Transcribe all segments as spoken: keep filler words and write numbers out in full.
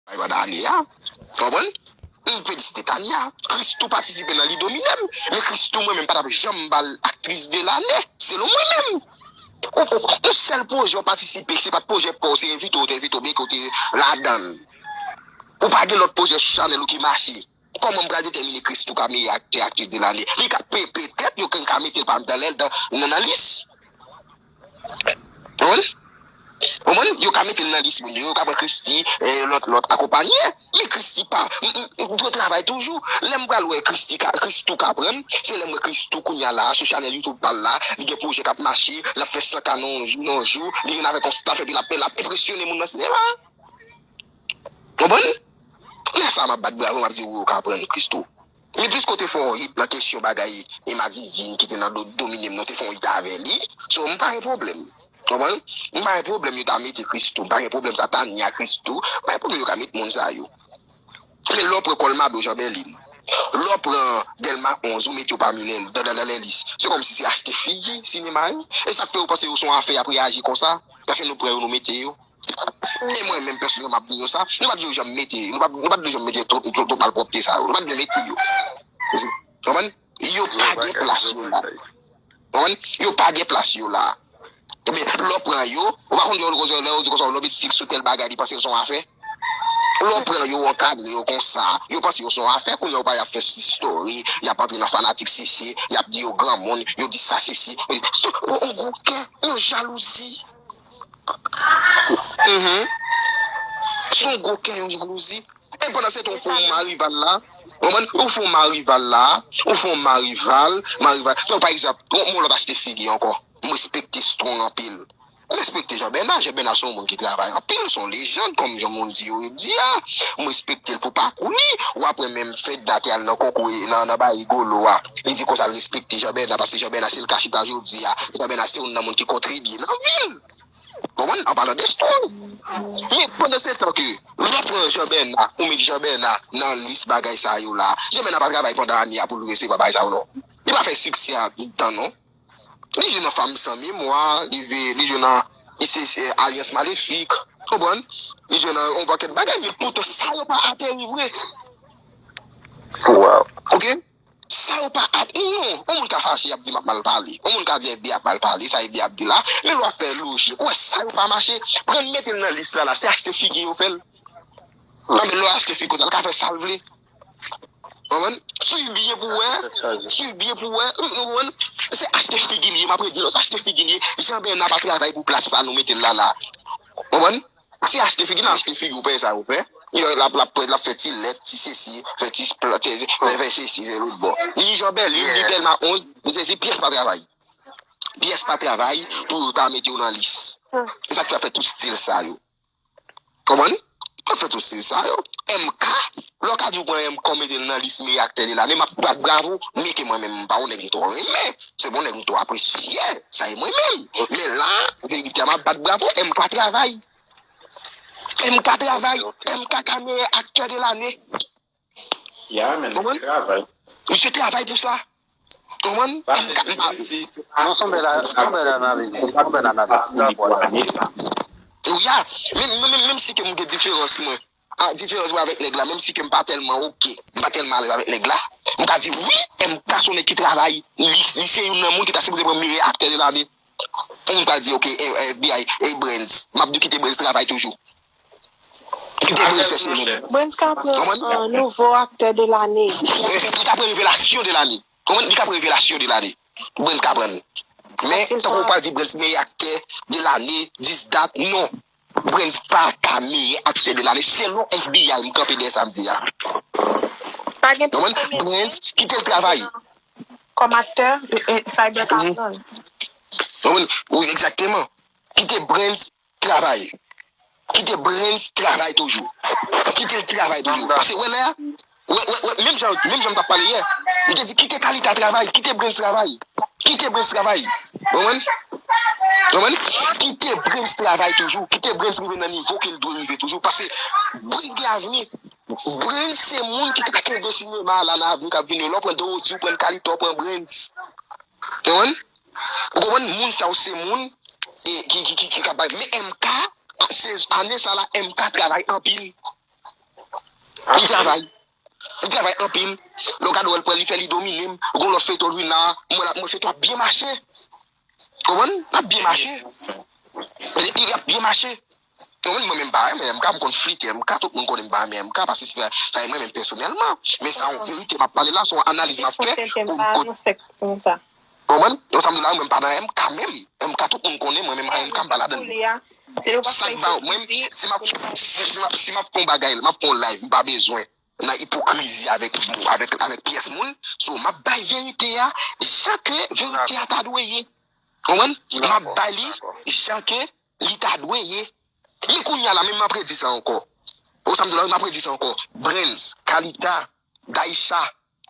Ay, pandan ane a. Konprann? M felisite Tania. Christoo patisipe nan li domine m. Men Christoo, mwen menm, pa t ap janm ba l aktris de lane. Selon mwen menm. Ou, ou, ou sèl pwojè w patisipe, se pa t pwojè pa w, se envite w te envite w, byen ke w te ladan l. Ou pa gen lòt pwojè sou chanèl ou ki mache. Kòman m pral detèmine Christoo ka meyè aktè, aktris de lane? Li ka pe-, petèt yo ka, ka mete l pami nan, nan, nan lis. Konprann? Konprann? Yo ka mete l nan lis moun yo, yo ka pran Christie, eh, lòt, lòt akonpanye. Men Christie pa, m, m, m dwe travay toujou. Lè m pral wè Christie ka, Christoo ka pran m, se lè m wè Christoo kounye a la, sou chanèl YouTube pa l la, li gen pwojè k ap mache, l ap fè san K nan yon jou, nan yon jou, li vin avèk yon staff, epi l ap, l ap enpresyone moun nan sinema. Konprann? Lè sa a, m ap bat bravo, m ap di, "Wi, ou ka pran Christoo." Men plis kote fè yon hit nan kesyon bagay Emma Divine ki te nan do-, domine m nan, te fè yon hit avè li. So, m pa gen pwoblèm. Konprann? M pa gen pwoblèm yo ta mete Christoo. M pa gen pwoblèm sa Tania Christoo. M pa gen pwoblèm yo ka met moun sa yo. Men lè w pran Colmado Jean Berlin, lè w pran Delma onz, ou mete yo pami lè, dan, dan, dan lè lis. Se kòmsi se achte figi sinema yo. E sa k fè yo panse yo se yon afè, y ap reyaji konsa. Paske nou pran yo, nou mete yo. E mwen menm pèsonèlman m ap di nou sa, nou pa t dwe janm mete, nou pa, nou pa t dwe janm mete tout, tout, tout malpwòpte sa yo, nou pa t dwe mete yo. Konprann? Yo pa gen plas yo la. Konprann? Yo pa gen plas yo la. Ebyen, lè w pran yo, ou pa konn lè yo, lè yo di konsa, lè yo met sik sou tèl bagay, li panse l se yon afè. Lè w pran yo, w ankadre yo konsa, yo panse yo se yon afè, kounye a yo pa y ap fè story, y ap antre nan fanatik sisi, y ap di yo granmoun, yo di sa sisi. Yon gwo kè, yon jalouzi. Mhm. Se yon gwo kè, yon jalouzi. E pandan se tan, ou fè yon Marival la. Konprann? Ou fè yon Marival la. Ou fè yon Marival. Marival. Tankou pa egzanp, yon, yon lòt achte figi ankò. M respekte Strong anpil. M respekte Jean Bernard. Jean Bernard se yon moun ki travay anpil. Se yon lejand, kòm jan moun di yo, yo di a. M respekte l pou pakou li. W ap wè menm Fedna te al nan konkou, nan, nan ba Rigolo a. Li di konsa l respekte Jean Bernard, paske Jean Bernard se l ka chita jodi a. Jean Bernard se youn nan moun ki kontribye nan vi l. Konprann? An palan de Strong. Men pandan se tan ke lè w pran Jean Bernard, ou met Jean Bernard nan lis bagay sa yo la. Jean Bernard pa travay pandan ane a pou l resevwa bagay sa yo, non. Li pa fè siksè a tout tan, non. Li jwe nan Fanm San Memwa, li ve-, li jwe nan, li se, se Alyans Malefik. Konprann? Li jwe nan yon pakèt bagay, men poutan sa yo pa ateri vre. Wow. Oke? Sa yo pa at-, non, yon moun ka fache, y ap di m ap mal pale. Yon moun ka di F B I ap mal pale, sa F B I ap di la. Men lè w ap fè lojik, ou wè sa yo pa mache. Pran l mete l nan lis la, la, se achte figi yo fè l. Non, men lè w achte figi konsa, l ka fè sa l vle. Konprann? Swiv byen pou wè. Swiv byen pou wè. Ou konprann? Se achte figi l ye, m ap redi l, se achte figi l ye. Jean Bernard pa travay pou plas sa nou mete l la, la. Konprann? Se achte figi, nan achte figi, ou peye sa yo fè. Yo, l ap, l ap, l ap fè ti lèt, ti sesi, fè ti spl-, ti, fè, fè sesi, fè lòt bò. Li Jean Bernard, li, li Delma onz, li sezi, pyès pa travay. Pyès pa travay pou yo ta mete yo nan lis. E sa k fè ap fè tout stil sa yo. Konprann? Yo fè tout stil sa yo. M K, lè w ka di w pran M K, w mete l nan lis meyè aktè de lane, m ap bat bravo, byenke mwen menm, m pa yon nèg m twò renmen. Se pa yon nèg m twò apresye. Sa e mwen menm. Men la, verite a, m ap bat bravo, M K travay. M K travay, M K ka meyè aktè de lane. Ya, men misye travay. Misye travay pou sa. Konprann? M K, m pa. Non, se yon bèl, se yon bèl analiz. Se yon bèl analiz. Bravo, Alex. Wi, ya. Menm, menm, menm si ke m gen diferans mwen. A, diferans mwen avèk nèg la, menm si ke m pa tèlman oke, m pa tèlman alèz avèk nèg la, m ka di wi, M K se yon nèg ki travay. Li, li se youn nan moun ki ta sipoze pran meyè aktè de lane. Yon moun pral di, "Ok, eh, F B I, eh, Brens." M ap di, "Kite Brens travay toujou. Kite Brens fè chemen l." Brens ka pran nouvo aktè de lane. Li ka pran revelasyon de lane. Konprann? Li ka pran revelasyon de lane. Brens ka pran l. Men, tankou w pral di Brens meyè aktè de lane, dis dat, non. Brens pa ka meyè aktè de lane. Selon F B I, m kanpe dèyè sa m di a. Konprann? Brens, kite l travay. Kòm aktè, Cyber ka pran l. Wi, egzakteman. Kite Brens travay. Kite Brens travay toujou. Kite l travay toujou. Paske wè lè a, wè, wè, wè, menm jan, menm jan m t ap pale yè, m te di kite Kalita travay, kite Brens travay. Kite Brens travay. Konprann? Konprann? Kite Brens travay toujou. Kite Brens rive nan nivo ke l dwe rive toujou. Paske Brens gen avni. Brens se moun ki ka kenbe sinema a la nan avni k ap vini yo. Lè w pran Dorothy, w pran Kalita, w pran Brens. Konprann? Ou konprann? Moun sa yo se moun ki, ki, ki, ki ka bay. Men M K, se ane sa la, M K travay anpil. Li travay. Li travay anpil. Lè w gade w, l pran, li fè, li domine m. Gon lòt feyton vin la, mwen la, mwen feyton ap byen mache. Konprann? L ap byen mache. Li, li ap byen mache. Konprann? Mwen menm pa renmen M K, m konn flite M K, tout moun konnen m pa renmen M K, paske se pa, sa e mwen menm pèsonèlman. Men sa yon verite m ap pale la, se yon analiz m ap fè pou, pou, konprann? Donk, sa m di la, mwen m pa nan M K menm. M K, tout moun konnen, mwen menm, M K, m pa ladan l. Sa k ba w, mwen, si m ap, si, si m ap, si m ap fè yon bagay, m ap fè yon live, m pa bezwen nan ipokrizi avèk, avèk, avèk pyès moun. So, m ap bay verite a, jan ke verite a ta dwe ye. Konprann? M ap bay li, jan ke li ta dwe ye. Men kounye a la, men m ap redi sa ankò. Ou sa m di la, m ap redi sa ankò. Brens, Kalita, Daïcha.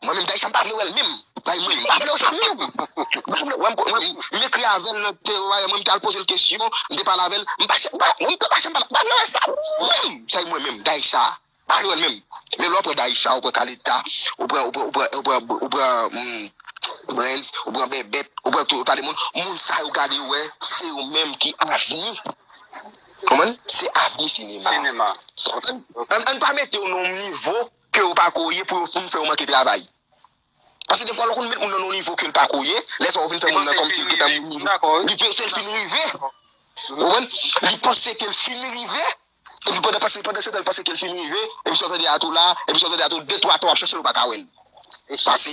Mwen menm, Daïcha, m pa vle wè l menm. Bay mwen, m pa vle wè sa menm. M pa vle, wè, m, mwen, m ekri avè l nan te, wè, mwen, m te al poze l kesyon, m te pale avè l, m pa, m pa, mwen, m te pa janm pale, m pa vle wè sa menm. Sa e mwen menm, Daïcha. M pa vle wè l menm. Men lè w pran Daïcha, ou pran Kalita, ou pran, ou pran, ou pran, ou pran, ou pran, hmm, Brens, ou pran Bèbèt, ou pran tout ta de moun, moun sa yo gade yo wè, se yo menm ki avni. Konprann? Se avni sinema. Sinema. Ann, ann, ann pa mete yo nan yon nivo ke yo pa ko ye pou yo fin fè yo manke travay. Paske defwa, lè w konn met moun nan yon nivo ke l pa ko ye, lè sa w vin fè moun nan kòmsi l gentan moun nivo. Li panse l fin rive. Ou konprann? Li panse ke l fin rive. Epi pandan, panse, pandan se tan, l panse ke l fin rive. Epi sa w tande a tou la, epi sa w tande a tou, de twa tan w ap chèche l, ou pa ka wè l. Paske,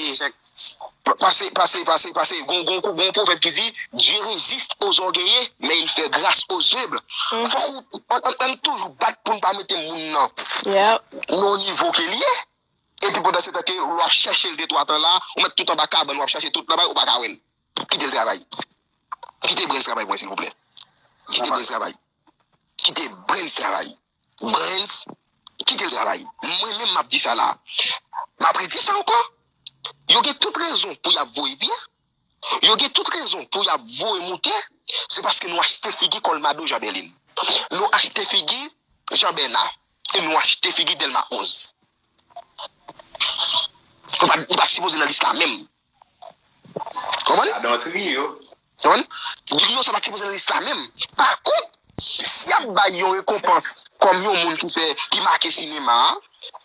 paske, paske, paske, paske, gon, gon, gon pwovèb ki di, Dieu résiste aux orgueilleux, mais il fait grâce aux humbles. Fòk ou, ann, ann, ann toujou bat pou n pa mete moun nan, nan nivo ke l ye. Epi pandan se tan ke w ap chèche l de twa tan la, ou mèt tout anba kabann, w ap chache tout nan bay, ou pa ka wè l. Kite l travay. Kite Brens travay pou mwen, silvouplè. Kite Brens travay. Kite Brens travay. Brens, kite l travay. Mwen menm, m ap di sa la. M ap redi sa ankò. Yo gen tout rezon pou y ap voye pye. Yo gen tout rezon pou y ap voye moute. Se paske nou achte figi Colmado Jean Berlin. Nou achte figi Jean Bernard. E nou achte figi Delma onz. Nou pa, nou pa sipoze nan lis la menm. Konprann? Gadon triyo. Konprann? Triyo sa pa t sipoze nan lis la menm. Pa kont, si y ap bay yon rekonpans kòm yon moun ki fè, ki make sinema a,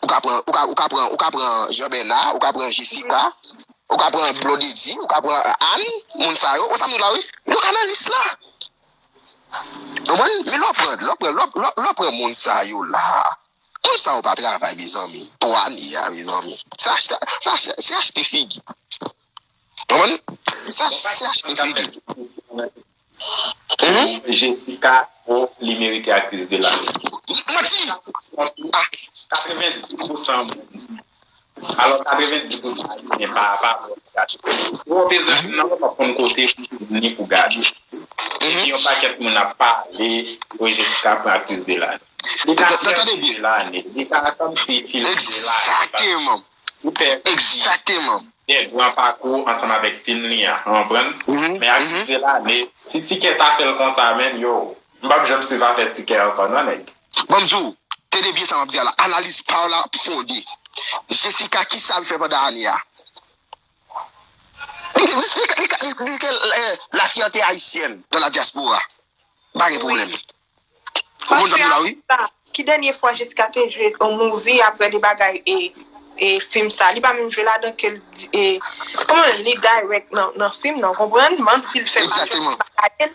ou ka pran, ou ka, ou ka pran, ou ka pran Jean Bernard, ou ka pran Jessica, ou ka pran Blondedy, ou ka pran Anne, moun sa yo, ou sa moun la wi, yo ka nan lis la. Konprann? Men lè w pran, lè w pran, lè w, lè w, lè w pran moun sa yo la, moun sa yo pa travay, mezanmi. Pou ane a, mezanmi. Se achte, se achte, se achte figi. Konprann? Se, se achte figi. Mhm. Jessica, oh, li merite aktris de lane. Manti! Ah. Katrevenndis pousan moun. Alò, katrevenndis pousan Ayisyen pa, pa vle gade. Ou bezwen nan w ap konn kote pou ni pou gade. Epi yon pakèt moun ap pale, o Jessica pran aktris de lane. Li ka pran aktris de lane. Li ka kòmsi film de lane. Egzakteman. Li fè egzakteman de gran pakou ansanm avèk film li an, ou konprann? Men aktris de lane, si tikè ta fè l konsa, menn, yo, m p ap janm swiv afè tikè ankò, non, nèg. Ban m di w, tande byen sa m ap di a la, analiz pa w la ap fonde. Jessica, ki sa l fè pandan ane a? Li, li, li, li, li, li, eh, la fierté haïtienne dans la diaspora. Pa gen pwoblèm. Ou konn sa m di la, wi. Ki dènye fwa Jessica te jwe yon movie apre de bagay e, e film sa? Li pa menm jwe ladan ke l di, e, kòman li direct nan, nan film nan, konprann? Menm si l fè bagay,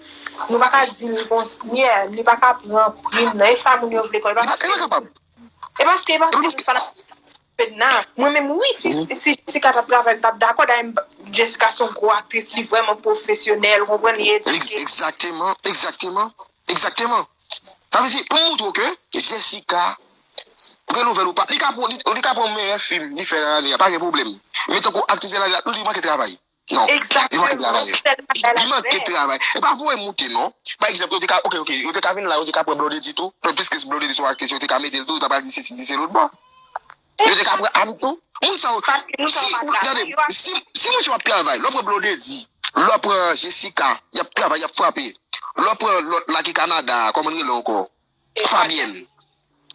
nou pa ka di li bon, yeah, li pa ka pran prim nan. E sa moun yo vle kwè, li pa kapab. E paske, e paske fanatik Fedna, mwen menm, wi, si, si Jessica t ap travay, m t ap dakò. Dayè, m, Jessica se yon gwo aktris, li vrèman pwofesyonèl, ou konprann, li edike. Egzakteman, egzakteman, egzakteman. Sa vle di, pou m montre w ke Jessica, gen nouvèl ou pa, li ka pran, li, li ka pran meyè fim li fè nan ane a, pa gen pwoblèm. Men tankou aktris de lane, li manke travay. Non, li manke travay. Li manke travay. E pa voye moute, non. Pa egzanp, yo te ka, ok, ok, yo te ka vin la, yo te ka pran Blondedy tou. Piske Blondedy se yon aktris, yo te ka mete l tou, yo ta pral di se si, di se lòt bò. Yo te ka pran Anne tou. Moun sa yo, si, tande, si, si misye w ap travay, lè w pran Blondedy, lè w pran Jessica, y ap travay, y ap frape. Lè w pran lòt la ki Kanada, kòman l rele ankò? Fabienne.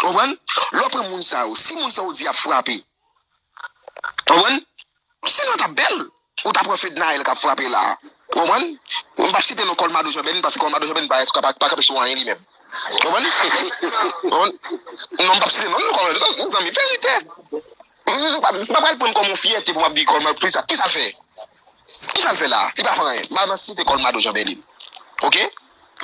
Konprann? Lè w pran moun sa yo, si moun sa yo di y ap frape, konprann? Sinema t ap bèl. Ou ta pran Fednaelle k ap frape la. Ou konprann? M p ap site non Colmado Jean Berlin, paske Colmado Jean Berlin pa, pa, pa kanpe sou anyen li menm. Konprann? Konprann? Non, m p ap site non, non, kòm yon zanmi verite. M pa, m pa pral pran kòm yon fyète pou m ap di kòm plis sa. Ki sa l fè? Ki sa l fè la? Li pa fè anyen. M pa nan site Colmado Jean Berlin. Oke?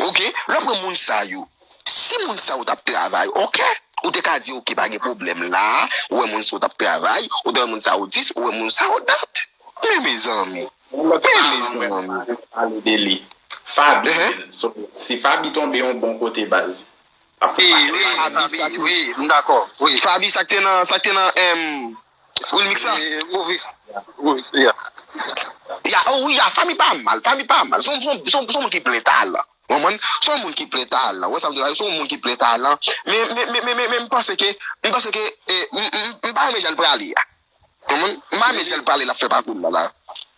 Oke? Lè w pran moun sa yo, si moun sa yo t ap travay, oke? Ou te ka di, oke, pa gen pwoblèm la. Ou wè moun sa yo t ap travay, ou te wè moun sa yo dis, ou wè moun sa yo dat. Men mezanmi. Men mezanmi. Pale de li. Fabi, so, si Fabi tonbe yon bon kote baz. Wi, wi, Fabi, Fabi, wi, m dakò, wi. Fabi, sa k te nan, sa k te nan, em, Wilmix la? Wi, wi, wi, ya. Ya, o wi, ya, Fabi pa mal, Fabi pa mal. Se yon, se yon, se yon, se yon moun ki plen talan. Konprann? Se yon moun ki plen talan. Wè sa m di la, se yon moun ki plen talan. Men, men, men, men, men, men m panse ke, m panse ke, eh, m, m, m pa renmen jan l prale a. Konprann? M pa renmen jan l prale, l ap fè pakou l la, la.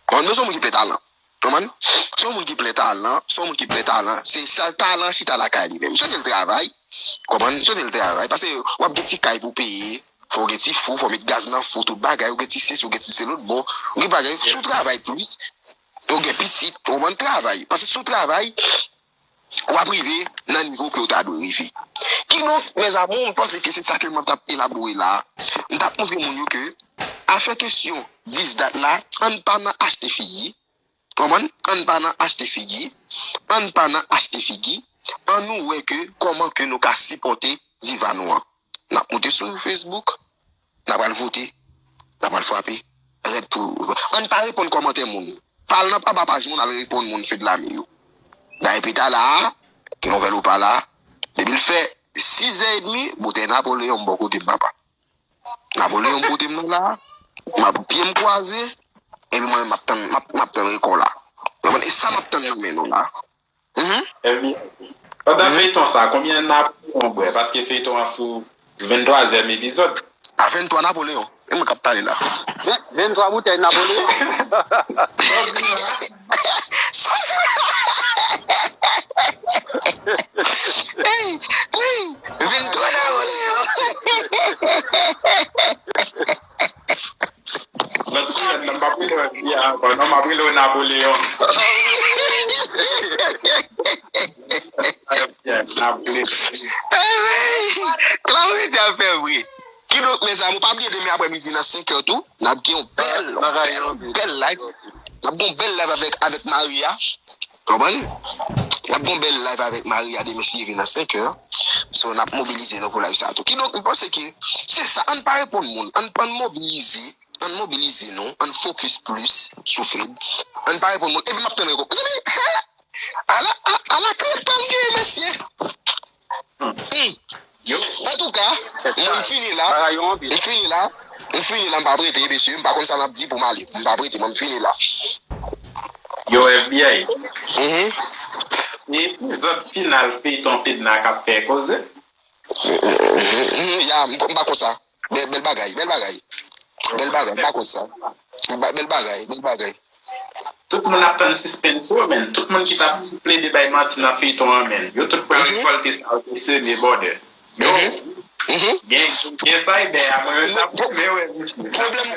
Konprann? Men se yon moun ki plen talan. Konprann? Se yon moun ki plen talan, se yon moun ki plen talan. Se sa, talan chita lakay li menm. Swete l travay. Konprann? Swete l travay. Paske w ap gen ti kay pou peye. Fò w gen ti fou, fò w met gaz nan fou, tout bagay. Ou gen ti sesi, ou gen ti se lòt bò. Ou gen bagay, si w travay plis, ou gen pitit, ou konprann, travay. Paske si w travay, w ap rive nan nivo ke w ta dwe rive. Kidonk, mes amours, m panse ke se sa ke mwen t ap elabore la. M t ap montre moun yo ke afè kesyon dis dat la, ann pa nan achte figi. Konprann? Ann pa nan achte figi. Ann pa nan achte figi. Ann nou wè ke kòman ke nou ka sipòte diva nou an. N ap monte sou Facebook. N a pral vote. N a pral frape. Rèd pou. Ann pa reponn kòmantè moun. Pa al nan anba paj moun al reponn moun fedlame yo. Dayè pita la a, ke nouvèl ou pa la. Depi l fè sizè edmi, boutèy Napoleyon m bò kote m papa. Napoleyon m kote m nan la, m ap pye m kwaze, epi mwen m ap tann, m ap, m ap tann rekò la. Konprann? E sa m ap tann nan men nou la. Mhm. Epi, pandan feyton sa, konbyen Napoleyon w bwè? Paske feyton an sou venntwazyèm epizòd. A venntwa Napoleyon. E mwen k ap pale la. Ven-, venntwa boutèy Napoleyon. Hey, hey, venntwa Napoleyon. Lòt semèn nan, m p ap rele w F B I ankò, non, m ap rele w Napoleyon. F B I, Napoleyon. Klarete ap fè vre. Kidonk, mezanmi, pa bliye demen aprèmidi nan senk è tou, n ap gen yon bèl, bèl, bèl live. N ap gen yon bèl live avèk, avèk Maria. Konprann? N ap gen yon bèl live avèk Maria demen si Dieu vle nan senk è. So, n ap mobilize nou pou live sa tou. Kidonk, m panse ke se sa, ann pa reponn moun, ann, ann mobilize, ann mobilize nou, ann fokis plis sou Fed. Ann pa reponn moun. Epi m ap tann rekò. Mezanmi, hè! Ala, a-, ala krèt pa l genyen, mesye. Hmm. Antouka, mwen m fini la. M fini la. M fini la, m pa prete, mesye. M pa konn sa n ap di pou m ale. M pa prete, mwen m fini la. Yo, F B I. Mhm. Se epizòd final feyton Fedna k ap fè koze. Mhm, mhm, ya, m, m pa konn sa. Bèl, bèl bagay, bèl bagay. Bèl bagay, m pa konn sa. Bèl bagay, bèl bagay. Tout moun ap tann sispens yo, men. Tout moun ki t ap plede bay manti nan feyton an, men. Yo tout pral rekòlte sa yo te seme, brother. Yo, gen, gen Cyber a, mwen menm t ap renmen wè misye. Pwoblèm,